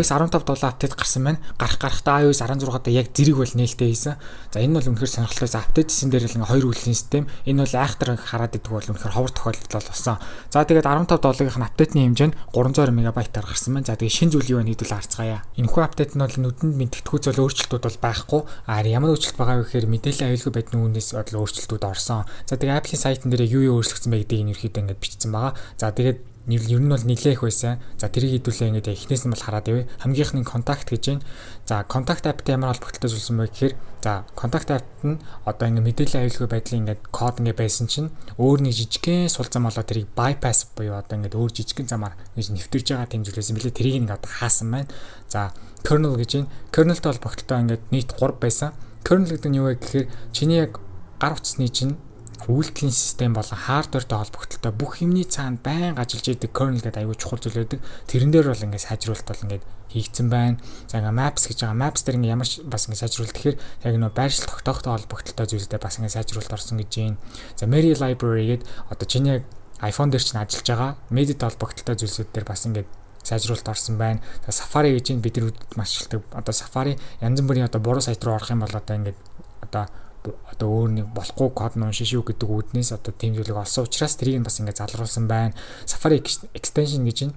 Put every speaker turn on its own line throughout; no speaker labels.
iOS 15.7 update гарсан байна. Гарахтаа iOS 16-тай яг зэрэг бол нээлттэй хийсэн. За, энэ бол үнэхээр сонирхолтой. Update хийсэн дээр л ингээ хоёр үйлдлийн систем. Энэ бол айхтар хараад идэг бол үнэхээр ховор тохиолдол болсон. За, тэгээд 15.7-ийн update-ны хэмжээ нь 320 мегабайтаар гарсан байна. За, тэгээд шинэ зүйл юу вэ хэдүүл харцгаая. Энэхүү update нь бол нүдэнд мэдгэдэггүй зүйл өөрчлөлтүүд бол байхгүй. А ямар өөрчлөлт байгаа вэ гэхээр мэдээллийн аюулгүй байдлын үүднээс бол өөрчлөлтүүд орсон. За, тэгээд Apple-ийн сайтн дээр юу юу өөрчлөгдсөн бэ гэдгийг нь ерөөхдөө ингээд бичсэн байгаа. За, тэгээд ер нь бол нэлээ их байсан. За, тэрийг хэдүүлээ ингээд эхнээс нь бол хараад явъя. Хамгийн эхний contact гэж байна. За, contact app-тай ямар холбогдолтой зүйлсэн бэ гэхээр, за, contact app нь одоо ингээд мэдээллийн аюулгүй байдлын ингээд код ингээд байсан чинь өөр нэг жижигхэн сул зам болоо тэрийг bypass буюу одоо ингээд өөр жижигхэн замаар ингэж нэвтэрж байгаа тийм зүйл байсан билээ. Тэрийг ингээд одоо хаасан байна. За, kernel гэж байна. Kernel-тэй холбогдолтой ингээд нийт 3 байсан. Kernel гэдэг нь юу вэ гэхээр чиний яг гар утасны чинь үйлдэлийн систем болон hardware-тай холбогдолтой бүх юмны цаана байнга ажиллаж идэг kernel гэдэг аюул чухал зүйл байдаг. Тэрэн дээр бол ингээд сайжруулалт бол ингээд хийгдсэн байна. За, ингээд Maps гэж байгаа. Maps дээр ингээд ямар бас ингээд сайжруулалт тэгэхээр яг нөө байршил тогтоохтой холбогдолтой зүйлтэй бас ингээд сайжруулалт орсон гэж байна. За, Media Library гэдэг одоо чиний яг iPhone дээр чинь ажиллаж байгаа медиатай холбогдолтой зүйлсүүд дээр бас ингээд сайжруулалт орсон байна. За, Safari гэж энэ бид нар маш ашигладаг. Одоо Safari янз бүрийн одоо буруу сайт руу орох юм бол одоо ингээд одоо өөр нэг болохгүй код нь уншин шүү гэдэг үүднээс одоо тийм зүйлийг олсон учраас тэрийг нь бас ингээд залруулсан байна. Safari extension гэж байна.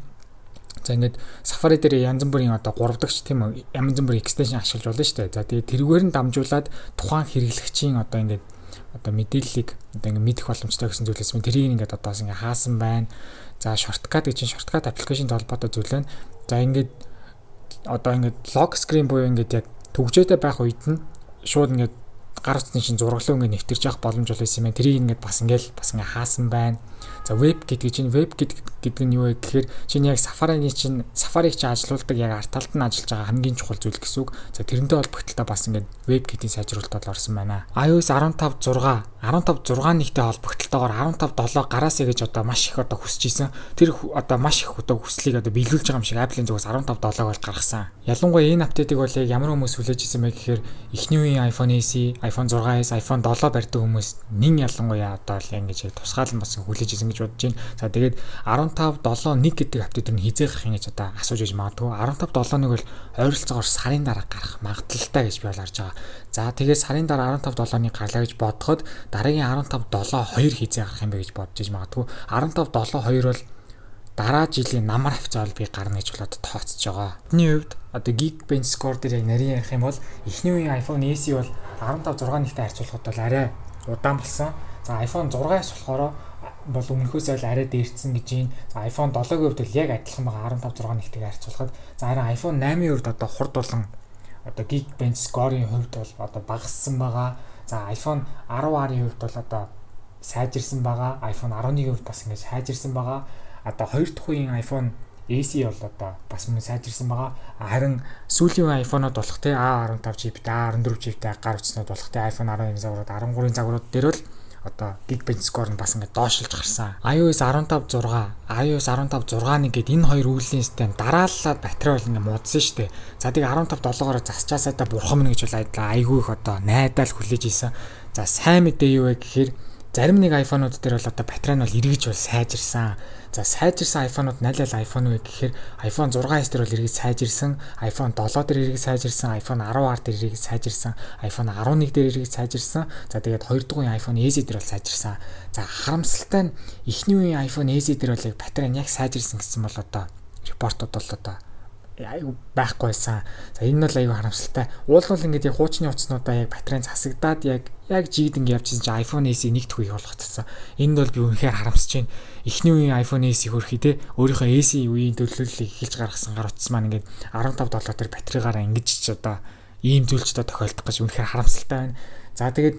За, ингээд Safari дээр янз бүрийн одоо 3 дахь тийм үү, янз бүрийн extension ашиглаж болно шүү дээ. За, тэгээд тэрүүгээр нь дамжуулаад тухайн хэрэглэгчийн одоо ингээд одоо мэдээллийг одоо ингээд мэдэх боломжтой гэсэн зүйлээс мэн тэрийг ингээд одоо бас ингээд хаасан байна. За, shortcut гэж чинь shortcut application-тэй холбоотой зүйл байна. За, ингээд одоо ингээд lock screen буюу ингээд яг түгжээтэй байх үед нь шууд ингээд гар утасны чинь зураглуу ингээд нэвтэрч явах боломж бол байсан юм байна. Тэрийг ингээд бас ингээд хаасан байна. За, WebKit гэж чинь WebKit гэдэг нь юу вэ гэхээр чиний яг Safari-ны чинь Safari-г чинь ажилуулдаг яг ард талд нь ажиллаж байгаа хамгийн чухал зүйл гэсэн үг. За, тэрнтэй холбогдлоо бас ингээд WebKit-ийн сайжруулалт бол орсон байна. iOS 15.6 15.6.1-тэй холбогдлолтойгоор 15.7 гараасаа гэж одоо маш их одоо хүсэж исэн. Тэр одоо маш их одоо хүслийг одоо биелүүлж байгаа юм шиг Apple-ийн зүгээс 15.7-ог бол гаргасан. Ялангуяа энэ update-ыг бол яг ямар хүмүүс хүлээж исэн бэ гэхээр эхний үеийн iPhone SE, iPhone 6s, iPhone 7 барьдаг хүмүүс нин ялангуяа одоо л ингэж яг тусгаалan бас хүлээж исэн гэж бодож байна. За, тэгээд 15.7.1 гэдэг update нь хизээ гарах юм гэж одоо асууж иж магадгүй. 15.7.1 бол ойролцоогоор сарын дараа гарах магадлалтай гэж би бол харж байгаа. За, тэгээд сарын дараа 15.7-ны гарлаа гэж бодоход дараагийн 15.7.2 хизээ гарах юм бэ гэж бодож иж магадгүй. 15.7.2 бол дараа жилийн намар хавцаа бол би гарна гэж болоод тооцож байгаа. Бидний хувьд одоо Geekbench score дээр яг нарийн ярих юм бол эхний үеийн iPhone SE бол 15.6-тэй харьцуулахад бол арай удаан болсон. За, iPhone 6s болохоор бол өмнөхөөс л арай дээрдсэн гэж байна. За, iPhone 7-гийн хувьд бол яг адилхан байгаа 15.6-тэйг харьцуулахад. За, харин iPhone 8-ын хувьд одоо хурд болон одоо Geekbench score-ын хувьд бол одоо багассан байгаа. За, iPhone 10R-ын хувьд бол одоо сайжирсан байгаа. iPhone 11-ийн хувьд бас ингэж сайжирсан байгаа. Одоо хоёр дахь үеийн iPhone SE бол одоо бас мөн сайжирсан байгаа. Харин сүүлийн үеийн iPhone-ууд болох те A15 чиптэй, A14 чиптэй гар утаснууд болох те iPhone 12-ын загварууд, 13-ын загварууд дээр бол одоо Geekbench score нь бас ингээд доошилж гарсан. iOS 15.6, iOS 15.6.1 гээд энэ хоёр үйлдлийн систем дарааллаад батарей бол ингээд муудсан шүү дээ. За, тэгээ 15.7-оор засчаасаа да бурхан минь гэж бол айгүй их одоо найдаал хүлээж исэн. За, сайн мэдээ юу вэ гэхээр зарим нэг iPhone-ууд дээр бол одоо батарей нь бол эргэж бол сайжирсан. За, сайжирсан iPhone-ууд аль аль iPhone вэ гэхээр iPhone 6s дээр бол эргэж сайжирсан, iPhone 7 дээр эргэж сайжирсан, iPhone 10R дээр эргэж сайжирсан, iPhone 11 дээр эргэж сайжирсан. За, тэгээд хоёр дахь үеийн iPhone SE дээр бол сайжирсан. За, харамсалтай нь эхний үеийн iPhone SE дээр бол яг батарей нь яг сайжирсан гэсэн бол одоо report-ууд бол одоо айгу байхгүй байсан. За, энэ нь бол айгу харамсалтай. Уул нь бол ингээд яг хуучны утаснуудаа яг батарейн засагдаад яг жигд ингээд явчихсан чинь iPhone SE нэг тхүү их болгоцсон. Энд бол би үнэхээр харамсаж байна. Эхний үеийн iPhone SE хөрхий те өөрийнхөө SE үеийн төлөөллийг эхэлж гаргасан гар утас маань ингээд 15 7 дээр батарейгаараа ингэж ч одоо ийм зүйлч одоо тохиолдох гэж үнэхээр харамсалтай байна. За, тэгээд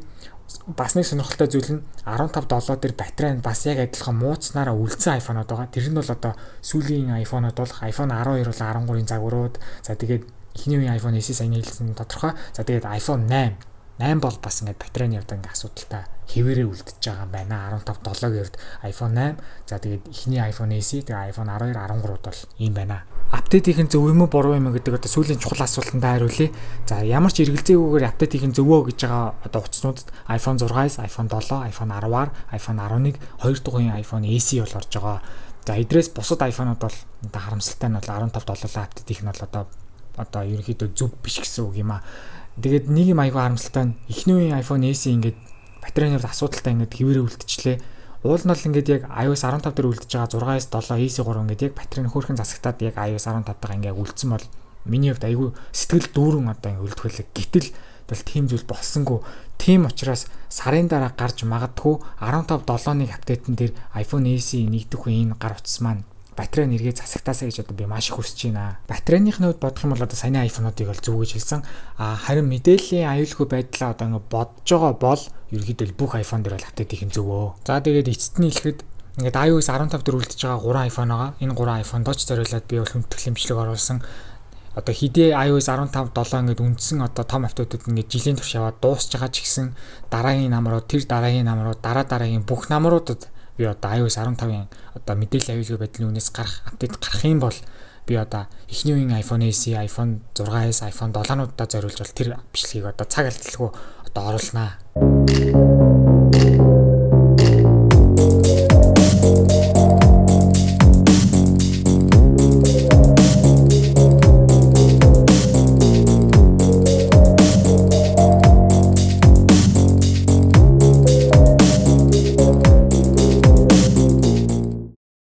бас нэг сонирхолтой зүйл нь 15 7 дээр батарей нь бас яг адилхан мууцнаараа үлдсэн iPhone-ууд байгаа. Тэр нь бол одоо сүүлийн iPhone-ууд болох iPhone 12 болон 13-ын загварууд. За, тэгээд эхний үеийн iPhone SE саяны хэлсэн тодорхой. За, тэгээд iPhone 8 8 бол бас ингээд батарейны хувьд ингээд асуудалтай хэвээрээ үлдчихэж байгаа юм байна. 15 7-гийн хувьд iPhone 8. За, тэгээд эхний iPhone SE, тэгээд iPhone 12, 13 бол ийм байна. Update хийх нь зөв юм уу, буруу юм уу гэдэг одоо сүүлийн чухал асуултанд хариулъя. За, ямар ч эргэлзээгүйгээр update хийх нь зөв үү гэж байгаа одоо утаснуудад iPhone 6s, iPhone 7, iPhone 10R, iPhone 11, хоёр дахь үеийн iPhone SE бол орж байгаа. За, эдрээс бусад iPhone-ууд бол одоо харамсалтай нь бол 15 7 update хийх нь бол одоо ерөнхийдөө зөв биш гэсэн үг юм аа. Тэгээд нэг юм айгүй харамсалтай нь эхний үеийн iPhone SE ингээд батарейны хувьд асуудалтай ингээд хэвээрээ үлдчихлээ. Уул нь бол ингээд яг iOS 15 дээр үлдэж байгаа 6S 7 SE 3 ингээд яг батарейны хөөрхөн засагтаад яг iOS 15-тайгаа ингээд үлдсэн бол миний хувьд айгүй сэтгэл дүүрэн одоо ингээд үлдэх байлаа. Гэтэл бол тийм зүйл болсонгүй. Тийм учраас сарын дараа гарч магадгүй 15 7-ны update эн дээр iPhone SE нэгдэх үеийн гар утас маань батарей нэргээ засагтаасаа гэж одоо би маш их хүсэж байна. Батарейныхны хувьд бодох юм бол одоо саяны iPhone-уудыг бол зөв гэж хэлсэн. А харин мэдээллийн аюулгүй байдлаа одоо ингэ бодож байгаа бол ерөнхийдөө бүх iPhone дээр бол update хийх нь зөв. За, тэгээд эцэст нь хэлэхэд ингээд iOS 15 дээр үлдэж байгаа 3 iPhone байгаа. Энэ 3 iPhone-доо ч зориулаад би бол хүндэтгэл бичлэг оруулсан. Одоо хэдий iOS 15 7 ингээд үндсэн одоо том update ууд ингээд жилийн турш яваад дуусч байгаа ч гэсэн дараагийн намрууд, тэр дараагийн намрууд, дараа дараагийн бүх намруудад би одоо iOS 15-ын одоо мэдээллийн аюулгүй байдлын үнээс гарах update гарах юм бол би одоо эхний үеийн iPhone SE, iPhone 6s, iPhone 7-нуудаа зориулж бол тэр бичлэгийг одоо цаг алдалгүй одоо оруулнаа.